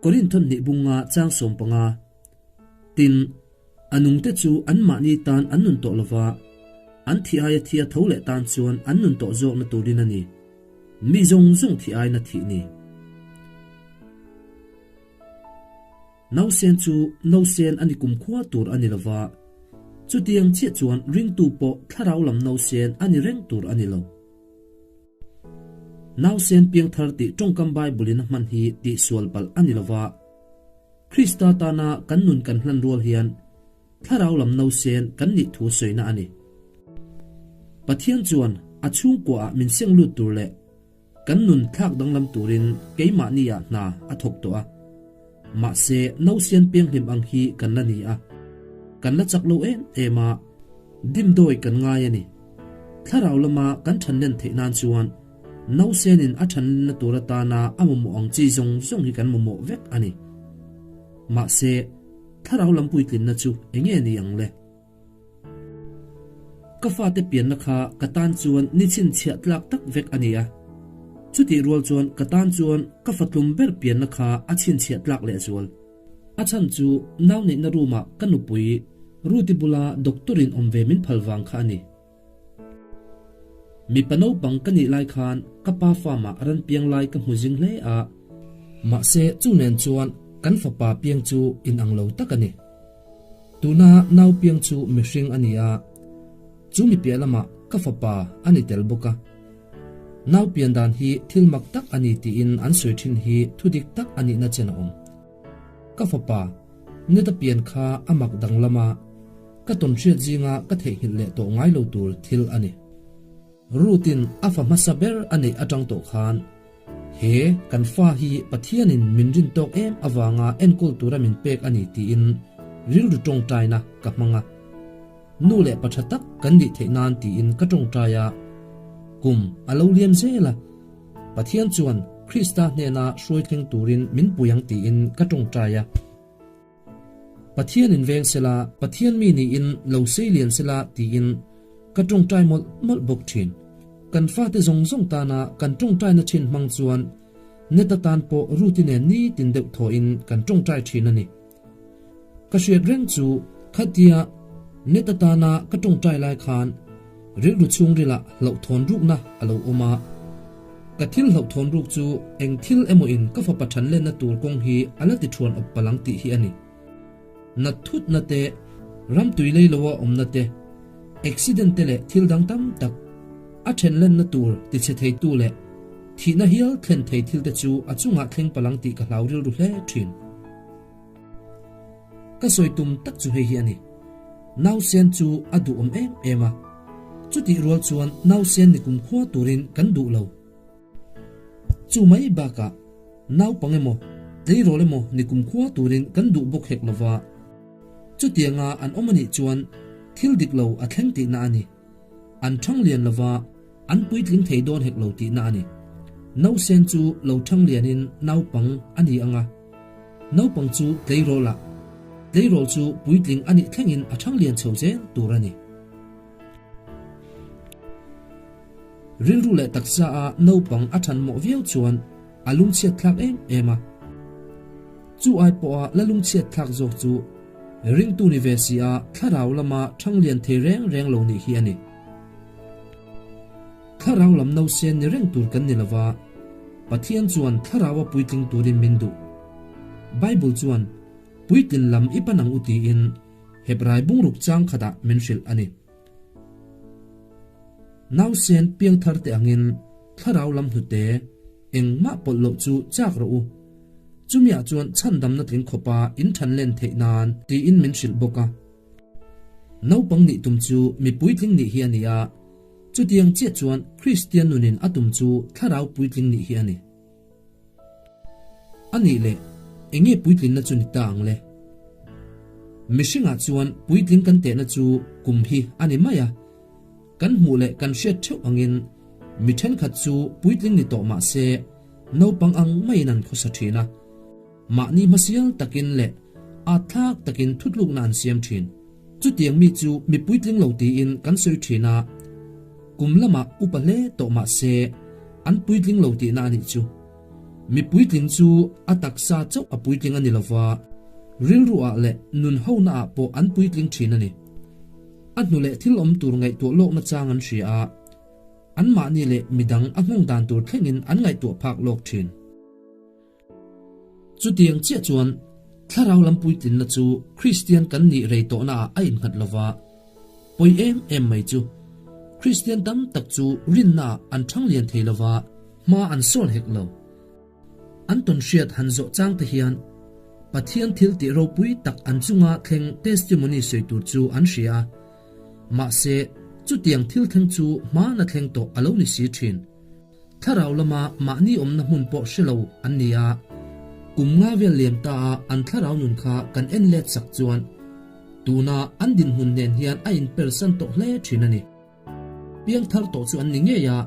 Korinthon hnih bunga chang 15. Tin, a nungte chu anmahni tan an nun tawh lova, an thi aia thi a tho leh tan chuan an nun tawh zawkna turin a ni. Mi zawng zawng thi aina thih ni. Nausen chu nausen a ni kumkhua tur a ni lova, chutiang chiah chuan ringtu pawh thlarau lam nausen a ni reng tur a ni lo. Nausen piangthar tih tawngkam Bible-in a hman hi tihsual palh a ni lova, Krista tana kan nun kan hlan rual hian thlarau lam nausen kan nih thu sawina a ni. Pathian chuan a chhungkuaah min seng lut tur leh Kan nun thlak danglam turin keimahni ah hna a thawk tawh a. Mahse, nausian pianghlim ang hi kan la ni a. Kan la chak lo em em a, dimdawi kan ngai a ni. Thlarau lama kan thanlen theih nan chuan nausenin a thanlenna tur atana a mamawh ang chi zawng zawng hi kan mamawh vek a ni. Mahse, thlarau lam puitlinna chu enge ni ang le? Ka fate pianna kha ka tan chuan ni chhinchhiah tlak tak vek a ni a. Chutih rual chuan ka tan chuan ka fatlum ber pianna kha a chhinchhiah tlak lehzual. A chhan chu nau neihna room ah ka nupui Ruti bula doctor in awm ve min phal vang kha a ni. Mipa naupang ka nih lai khan ka pa farm ah ran piang lai ka hmu zing hle a. Mahse chu nen chuan kan fapa piang chu inang lo tak a ni. Tuna nau piang chu mihring a ni a, chu mi piah lamah ka fapa a ni tel bawk a. Nau pian dan hi thil mak tak a ni tiin an sawi thin hi thu dik tak a nihna chen a awm. Ka fapa, Neta pian kha a mak danglam a, ka tawnhriat zinga ka theihnghilh leh tawh ngai lo tur thil a ni. Ruth-in a fa hmasa ber a neih atang tawh khan he kan fa hi Pathianin min rin tawk em avanga enkawl tura min pek a ni tiin rilru tawngtaina ka hmang a. Nu leh pa tha tak kan nih theih nan tiin ka tawngtai a, kum a lo liam zel a, Pathian chuan Krista hnena hruai thleng turin min pui ang tiin ka tawngtai a. Pathian in veng sela, Pathian mi niin lo sei lian sela tiin ka tawngtai mawlh mawlh bawk thin. Kan fate zawng zawng tana kan tawngtaina thin hmang chuan Neta tan pawh Ruti nen nitin deuh thawhin kan tawngtai thin a ni. Ka hriat reng chu khatia Neta tana ka tawngtai lai khan Rilru chhungrilah hlauhthawn rukna a lo awm a. Ka thil hlauhthawn ruk chu eng thil emaw in ka fapa than lenna tur kawng hi a la ti thuan awp palang tih hi a ni. Nat thutna te, ram tui lei loa awmna te, accident te leh thil dang tam tak a then lenna tur ti chhe theitu leh thihna hial thlen thei thil te chu a chungah thleng palang tih ka hlau rilru hle thin. Ka sawi tum tak chu hei hi a ni. Nausen chu a duhawm em em a, chutih rual chuan nausen ni kumkhua turin kan duh lo. Chu mai bakah naupang emaw, tleirawl emaw ni kumkhua turin kan duh bawk hek lova, chutianga an awm a nih chuan thil dik lo a thleng tihna a ni. An thang lian lova, an puitling thei dawn hek lo tihna a ni. Nausen chu lo thang lianin naupang a ni ang a. Naupang chu tleirawl ah, tleirawl chu puitling a nih thlengin a thang lian chho zel tur a ni. Rilru leh taksa a naupang a than mawh viau chuan a lungchhiat thlak em em a. Chu ai pawha la lungchhiat thlak zawk chu ringtu ni ve si a thlarau lama thang lian thei reng reng lo nih hi a ni. Thlarau lam nausen ni reng tur kan ni lova, Pathian chuan thlaraua puitling turin min duh. Bible chuan, Puitlin lam i pan ang u tiin Hebrai bungruk chang khatah min hrilh a ni. Nausen piangthar te angin thlarau lam hnute engmah pawlh loh chu chak rawh u. Chumiah chuan chhandamna tling khawpa in than len theih nan tiin min hrilh bawk a. Naupang nih tum chu mi puitling nih hi a ni a, chutiang chiah chuan Kristian nunin a tum chu thlarau puitling nih hi a ni. A nih leh, enge puitlinna chu ni ta ang le? Mihringah chuan puitling kan tehna chu kum hi a ni mai a, kan hmuh leh kan hriat theuh angin mi thenkhat chu puitling ni tawh mah se naupang ang maiin an khawsa thin a, Mahni hmasial takin leh atthlak takin thutlukna an siam thin. Chutiang mi chu mi puitling lo tiin kan sawi thin a, kum lamah upa hle tawh mah se an puitling lo tihna a nih chu. Mi puitling chu a taksa chauh a puitling a ni lova, rilru ah leh nun hona ah pawh an puitling thin a ni. A hnu leh thil awm tur ngaihtuah lawkna chang an hria a, anmahni leh midang a nghawng dan tur thlengin an ngaihtuah phak lawk thin. Chutiang chiah chuan thlarau lam puitlinna chu Kristian kan nih rei tawhnaah a innghat lova, pawi em em mai chu Kristian tam tak chu rinnaah an thang lian thei lova, hma an sawn hek lo. An tawnhriat han zawh chang te hian Pathian thil tih ropui tak an chunga thleng testimony sawi tur chu an hria a, mahse chutiang thil thleng chu hmana thleng tawh a lo ni si thin. Thlarau lama mahni awmna hmun pawh hre lo an ni a, kum nga vel liam ta a an thlarau nun kha kan en let sak chuan tuna an dinhmun nen hian a inpersan tawh hle thin a ni. Piangthar tawh chu an ni ngei a,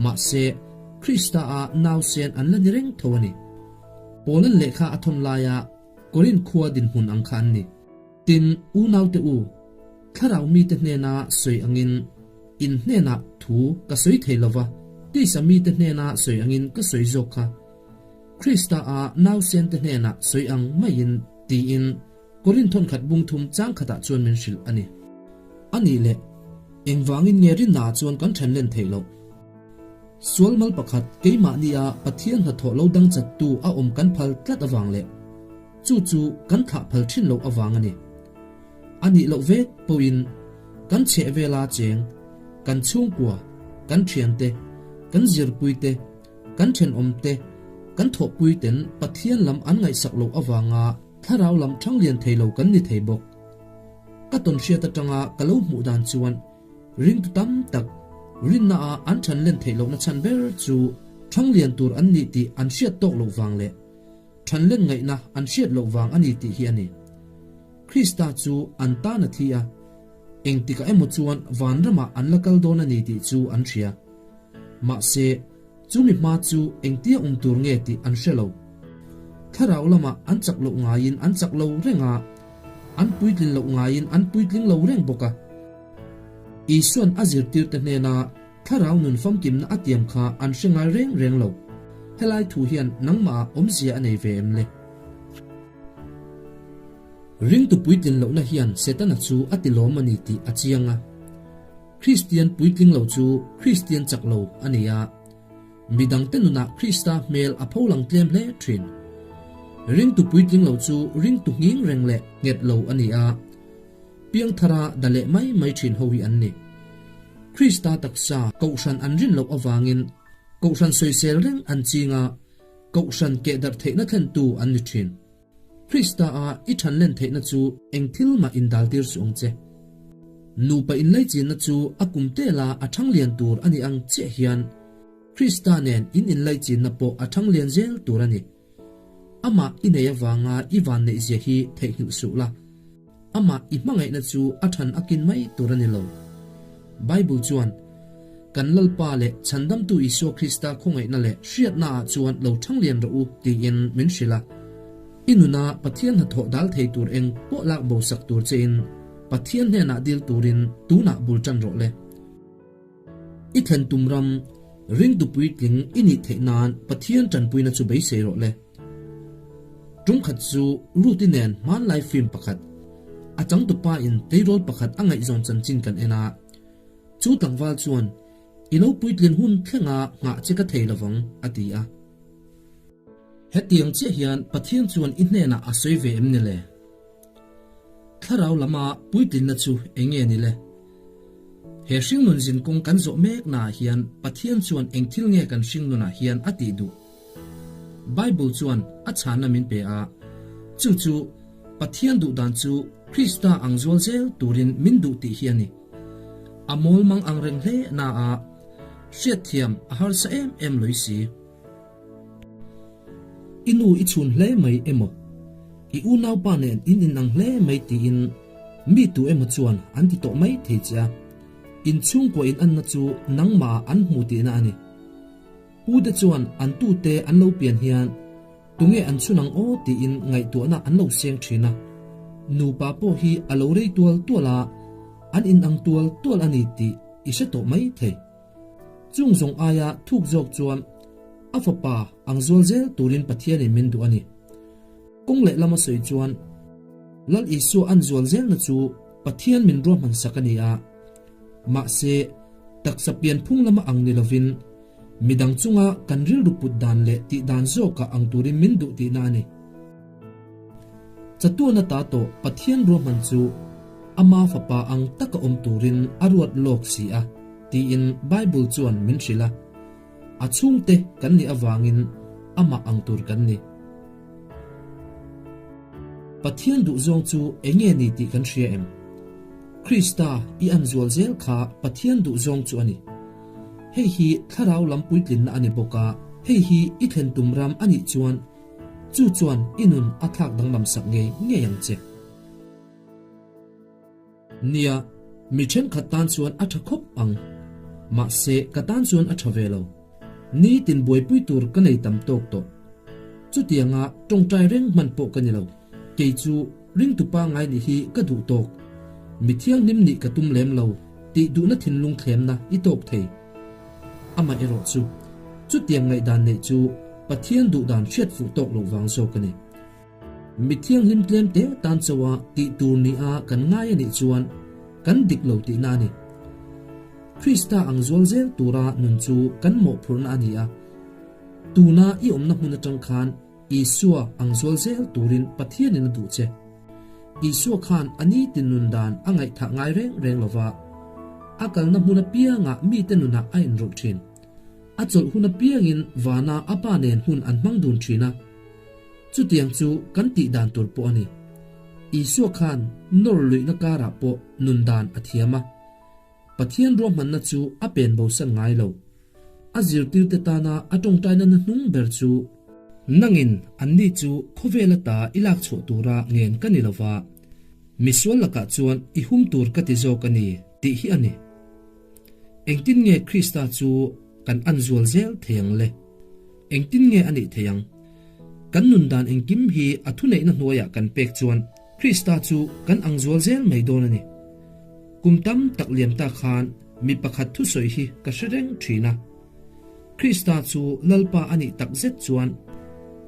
mahse Krista a nausen an la ni reng tho a ni. Paulan lehkha a thawn laia Korinth khua dinhmun ang kha an ni. Tin, unaute u, thlarau mite hnena sawi angin in hnenah thu ka sawi thei lo va, tisa mite hnena sawi angin ka sawi zawk kha. Krista a nausente hnenah sawi ang maiin tiin Korinth thawnkhat bungthum chang khatah chuan min hrilh a ni. A nih leh, engvangin nge rinnaah chuan kan then len theih loh? Sual mal pakhat keimahnia Pathian hnathawh lo dang chattu a awm kan phal tlat avang leh, Chu chu kan thlah phal thin loh avang a ni. A nih loh vek pawhin kan chheh vela cheng, kan chhungkua, kan thiante, kan zirpuite, kan thenawmte, kan thawhpuiten Pathian lam an ngaihsak loh avanga thlarau lam thang lian thei lo kan ni thei bawk. Ka tawnhriat atanga ka lo hmuh dan chuan ringtu tam tak rinnaah an than len theih lohna chhan ber chu thang lian tur an nih tih an hriat tawk loh vang leh Thanlen ngaihna an hriat loh vang a ni tih hi a ni. Krista chu an tan a thi a, engtikah emaw chuan vanramah an la kal dawn a ni tih chu an hria. Mahse, chumi hma chu engtia awm tur nge tih an hre lo. Thlarau lamah an chak loh ngaiin an chak lo reng a, an puitlin loh ngaiin an puitling lo reng bawk a. Isua'n a zirtirte hnena Thlarau nun famkimna a tiam kha an hre ngai reng reng lo. Helai thu hian nangmah ah awmzia a nei ve em le? Ringtu puitlin lohna hian Setana chu a ti lawm a ni tih a chiang a. Kristian puitling lo chu Kristian chak lo a ni a. Midangte nunah Krista hmel a pho lang tlem hle thin. Ringtu puitling lo chu ringtu nghing reng leh nghet lo a ni a. Piangthara da leh mai mai thin ho hi an ni. Krista taksa Kohhran an rin loh avangin Kohhran sawisel reng an ching a, Kohhran kehdarh theihna thlentu an ni thin. Krista a i thanlen theihna chu eng thil mah indaltir suh ang che. Nupa inlaichinna chu a kum tela a thanglian tur a nih ang chiah hian Krista nen in inlaichinna pawh a thanglian zel tur a ni. Amah i nei avanga i vanneihzia hi theihnghilh suh la. Amah i hmangaihna chu a than a kin mai tur a ni lo. Bible chuan, Kan Lalpa leh Chhandamtu Isua Krista khawngaihna leh hriatnaah chuan lo thanglian rawh u, tiin min hrilh a. I nuna Pathian hnathawh dal thei tur eng pawh lak bo sak tur chein Pathian hnenah dil turin tunah bul tan rawh le. I thlen tum ram, ringtu puitling i nih theih nan Pathian tanpuina chu beisei rawh le. Tum khat chu Ruth-i nen hmanlai film pakhat, a changtupa in tleirawl pakhat a ngaihzawn chanchin kan en a. Chu tlangval chuan, I lo puitlin hun thlenga nghah che ka thei lovang, a ti a. Hetiang chiah hian Pathian chuan i hnenah a sawi ve em ni le? Thlarau lama puitlinna chu eng nge ni le? He hringnun zinkawng kan zawh meknaah hian Pathian chuan eng thil nge kan hringnunah hian a tih duh? Bible chuan a chhanna min pe a, chu chu Pathian duh dan chu Krista ang zual zel turin min duh tih hi a ni. A mawl mang ang reng hle naah hriatthiam a harsa em em lawih si. I nu i chhun hle mai emaw, i unaupa nen in inang hle mai tiin mi tu emaw chuan an ti tawh mai thei che a, in chhungkua in anna chu nangmah ah an hmu tihna a ni. Pu te chuan an tute an lo pian hian tunge an chhun ang aw tiin ngaihtuahna an lo seng thin a, nupa pawh hi a lo rei tual tual a, an inang tual tual a ni tih i hre tawh mai thei. Chung zawng aia thuk zawk chuan. A Fapa ang zual zel turin Pathianin min duh a ni. Kawng lehlam a sawi chuan, Lal Isua an zual zelna chu Pathian min ruahman sak a ni a. Mahse, taksa pianphung lama ang ni lovin, midang chunga kan rilru put dan leh tih dan zawkah ang turin min duh tihna a ni. Chatuan ata tawh Pathian ruahman chu Ama Fapa ang taka awm turin a ruat lawk si a, tiin Bible chuan min hrilh a. A chhungte kan nih avangin amah ang tur kan ni. Pathian duhzawng chu eng nge ni tih kan hria em? Krista i an zual zel kha Pathian duhzawng chu a ni. Hei hi thlarau lam puitlinna a ni bawk a, hei hi i thlen tum ram a nih chuan chu chuan i nun a thlak danglam sak ngei ngei ang che. Nia, mi thenkhat tan chuan a tha khawp ang. Mahse, ka tan chuan a tha ve lo. Nitin buaipui tur ka nei tam tawk tawh. Chutianga tawngtai reng hman pawh ka ni lo. Kei chu ringtu pangngai nih hi ka duh tawk. Mi thianghlim nih ka tum lem lo tih duhna thinlung thlemna i tawk thei. Amaherawh chu, chutiang ngaihdan neih chu Pathian duhdan hriat fuh tawk loh vang zawk a ni. Mi thianghlim tlem te tan chauha tih tur nia kan ngai a nih chuan kan dik lo tihna a ni. Krista ang zual zel tura nun chu kan mawhphurhna a ni a. Tuna i awmna hmun atang khan Isua ang zual zel turin Pathianin a duh che. Isua khan a nitin nun dan a ngaihthah ngai reng reng lova, a kalna hmun apiangah mite nunah a inrawlh thin. A chawlh hun apiangin vana a pa nen hun an hmang dun thin a. Chutiang chu kan tih dan tur pawh a ni. Isua khan nawr luihna karah pawh nun dan a thiam a. Pathian ruahmanna chu a pen bosan ngai lo. A zirtirte tana a tawngtaina na hnung ber chu. Nangin anni chu khawvel ata i lak chhuah tura ngen ka ni lova, misual lakah chuan i hum tur ka ti zawk a ni, tih hi a ni. Engtin nge Krista chu kan an zual zel thei ang le? Engtin nge a nih thei ang? Kan nun dan engkim hi a thuneihna hnuaiah kan pek chuan Krista chu kan ang zual zel mai dawn a ni. Kum tam tak liam ta khan mi pakhat thusawi hi ka hre reng thin a. Krista chu Lalpa a nih tak zet chuan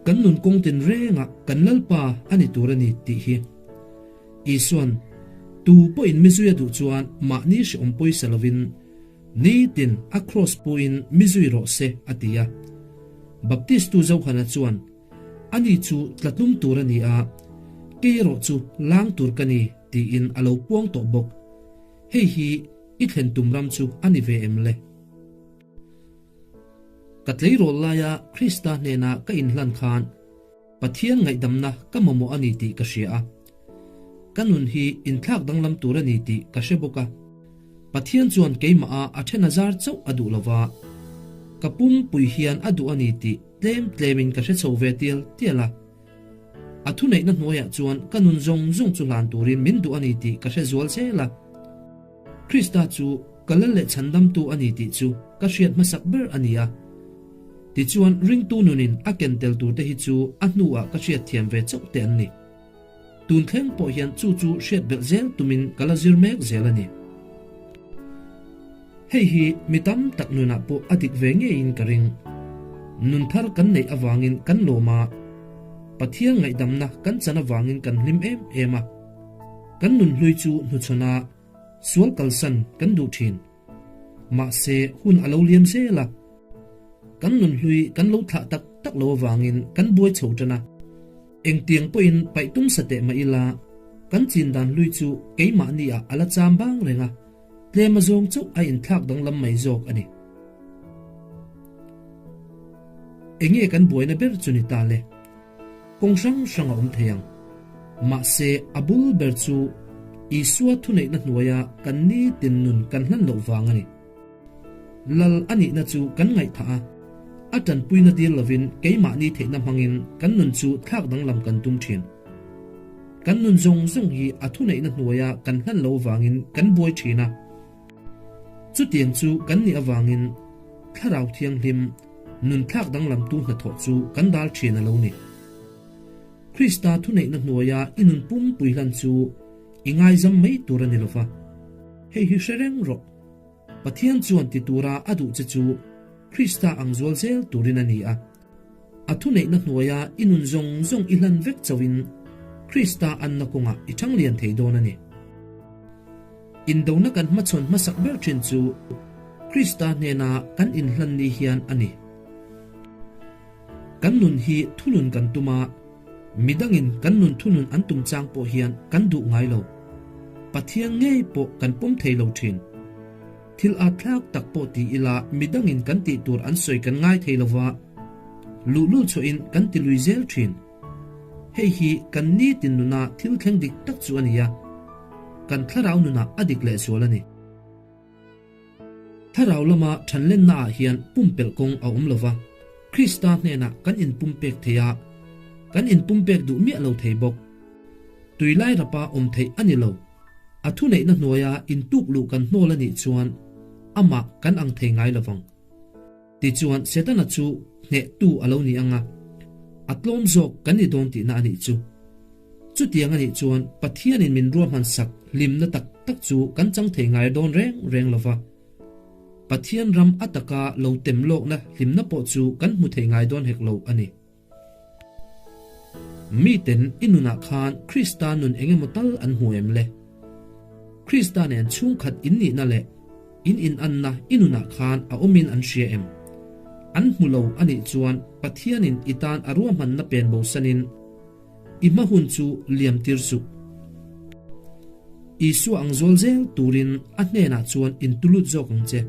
kan nun kawng tin rengah kan Lalpa a ni tur a ni tih hi. Isuan, Tu pawhin mizui a duh chuan mahni hrehawm pawisa lovin nitin a kraws puin mizui rawh se, a ti a. Baptistu Johana chuan, Ani chu tlatlum tur a ni a, kei erawh chu lang tur ka ni, tiin a lo puang tawh bawk. Hei hi i thlen tum ram chu a ni ve em le? Ka tleirawl laia Krista hnena ka inhlan khan, Pathian ngaihdamna ka mamawh a ni tih ka hria a. Ka nun hi inthlak danglam tur a ni tih ka hre bawk a. Pathian chuan keimah a a then a zar chauh a duh lova, ka pumpui hian a duh a ni tih tlem tlemin ka hre chho ve tial tial a. A thuneihna hnuaiah chuan ka nun zawng zawng chu hlan turin min duh a ni tih ka hre zual zel a. Krista chu ka lal leh chhandamtu a ni tih chu ka hriat hmasak ber a ni a. Tichuan ringtu nunin a ken tel turte hi chu a hnuah ka hriatthiam ve chauh te an ni. Tun thleng pawh hian chu chu hriat belh zel tumin ka la zir mek zel a ni. Hei hi mi tam tak nunah pawh a dik ve ngeiin ka ring. Nun thar kan neih avangin kan lawm a, Pathian ngaihdamna kan chan avangin kan hlim em em a. Kan nun hlui chu hnuchhawn a, sual kalsan kan duh thin. Mahse, hun a lo liam zel a, kan nun hlui kan lo thlah tak tak lo avangin kan buai chho tan a. Engtiang pawhin paih tum sa teh mah ila, kan chin dan hlui chu keimahni ah a la cham bang reng a, tlem a zawng chauh a inthlak danglam mai zawk a ni. Enge kan buaina ber chu ni ta le? Kawng hrang hrang a awm thei ang. Mahse, a bul ber chu Isua thuneihna hnuaia kan nitin nun kan hlan loh vang a ni. Lal a nihna chu kan ngaihthah a, a tanpuina dil lovin keimahni theihna hmangin kan nun chu thlak danglam kan tum thin. Kan nun zawng zawng hi a thuneihna hnuaia kan hlan loh vangin kan buai thin a. Chutiang chu kan nih avangin Thlarau Thianghlim nun thlak danglamtu hnathawh chu kan dal thin a lo ni. Krista thuneihna hnuaia i nun pumpui hlan chu i ngaizam mai tur a ni lova. Hei hi hre reng rawh. Pathian chuan ti tura a duh che chu. Krista ang zual zel turin a ni a. A thuneihna hnuaia i nun zawng zawng i hlan vek chauhin Krista anna kawngah i ṭhang lian thei dawn a ni. Indona kan hmachhawn hmasak ber ṭhin chu Krista hnena kan inhlan ni hian a ni. Kan nun hi thunun kan tum a, midangin kan nun thunun an tum chang pawh hian kan duh ngai lo. Pathian ngei pawh kan pawm thei lo thin. Thil at thlak tak pawh ti ila midangin kan tih tur an sawi kan ngai thei lo va, luhlul chhuahin kan ti lui zel thin. Hei hi kan nitin nuna thil thleng dik tak chu a ni a, kan thlarau nunah a dik lehzual a ni. Thlarau lama thanlenna ah hian pumpelh kawng a awm lova, Krista hnenah kan inpumpek thei a, kan inpumpek duh miah lo thei bawk. Tuilai rapa awm theih a ni lo. A thuneihna hnuaia intuk luh kan hnawl a nih chuan amah kan ang thei ngai lovang. Tichuan Setana chu hnehtu a lo ni ang a, a tlawm zawk kan ni dawn tihna a nih chu. Chutiang a nih chuan Pathianin min ruahmansak hlimna tak tak chu kan chang thei ngai dawn reng reng lo va. Pathian ram a taka lo tem lawkna hlimna pawh chu kan hmu thei ngai dawn hek lo a ni. Miten i nunah khan Krista nun eng emaw tal an hmu em le? Krista nen chhungkhat in nihna leh in inanna i nunah khan a awmin an hria em? An hmu lo a nih chuan Pathianin i tan a ruahmanna pen bosanin i hma hun chu liam tir suh. Isua ang zual zel turin a hnenah chuan intulut zawk ang che.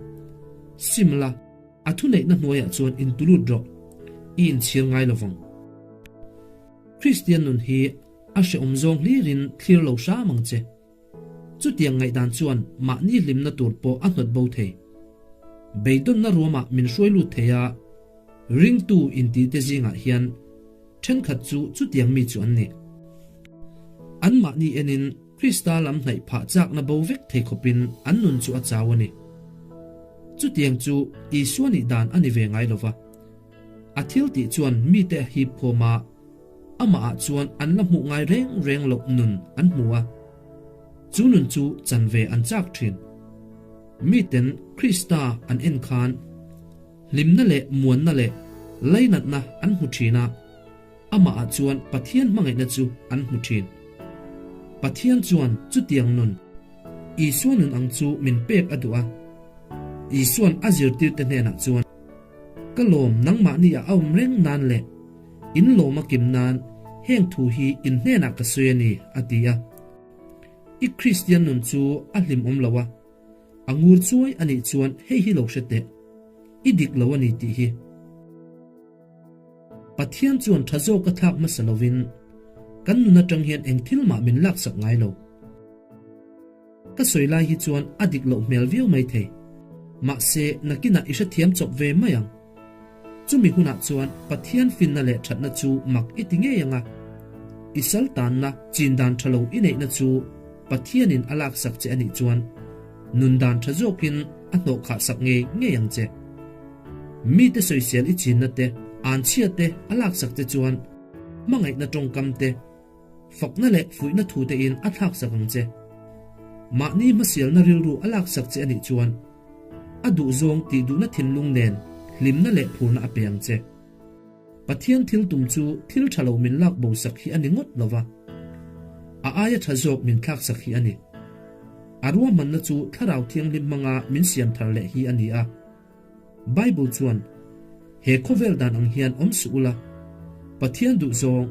Sim la. A thuneihna hnuaiah chuan intulut rawh, i inchhir ngai lovang. Kristian nun hi a hrehawm zawng hlirin thlir lo hram ang che. Chutiang ngaihdan chuan mahni hlimna tur pawh a hnawt bo thei. Beidawnna ruamah min hruai lut thei a, ringtu intite zingah hian thenkhat chu chutiang mi chu an ni. Anmahni enin Krista lam hnaih phah chakna bo vek thei khawpin an nun chu a chau a ni. Chutiang chu Isua nih dan a ni ve ngai lo va. A thil tih chuan mite a hip khawm a, amahah chuan an la hmuh ngai reng reng loh nun an hmu a. Chu nun chu chan ve an chak thin. Miten Krista an en khan hlimna leh muanna leh lainatna an hmu thin a. Amahah chuan Pathian hmangaihna chu an hmu thin. Pathian chuan chutiang nun, Isua nun ang chu min pek a duh a. Isua'n a zirtirte hnenah chuan, Ka lawm nangmahni a awm reng nan leh in lawm a kim nan heng thu hi in hnenah ka sawi a ni, a ti a. I Kristian nun chu a hlimawm lo a, a ngur chuai a nih chuan hei hi lo hre teh, i dik lo a ni tih hi. Pathian chuan tha zawk a thlak hmasa lovin kan nun atang hian eng thil mah min laksak ngai lo. Ka sawi lai hi chuan a dik loh hmel viau mai thei. Mahse, nakinah i hrethiam chawp ve mai ang. Chumi hunah chuan Pathian finna leh thatna chu mak i ti ngei ang a. I sal tanna chin dan tha lo i neihna chu Pathianin a laksak che a nih chuan nun dan tha zawkin a hnawhkhah sak ngei ngei ang che. Mite sawisel i chinna te, anchhia te a laksak che chuan hmangaihna tawngkam te, fakna leh fuihna thu tein a thlaksak ang che. Mahni hmasialna rilru a laksak che a nih chuan a duhzawng tih duhna thinlung nen hlimna leh phurna a pe ang che. Pathian thil tum chu thil tha lo min lak bo sak hi a ni ngawt lo va, a aia tha zawk min thlak sak hi a ni. A ruahmanna chu Thlarau Thianghlim hmanga min siam thar leh hi a ni a. Bible chuan, He khawvel dan ang hian awm suh ula, Pathian duhzawng,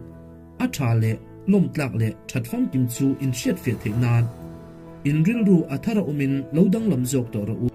a tha leh lawmtlak leh that famkim chu in hriatfiah theih nan, in rilru a thar a awmin lo danglam zawk tawh rawh u.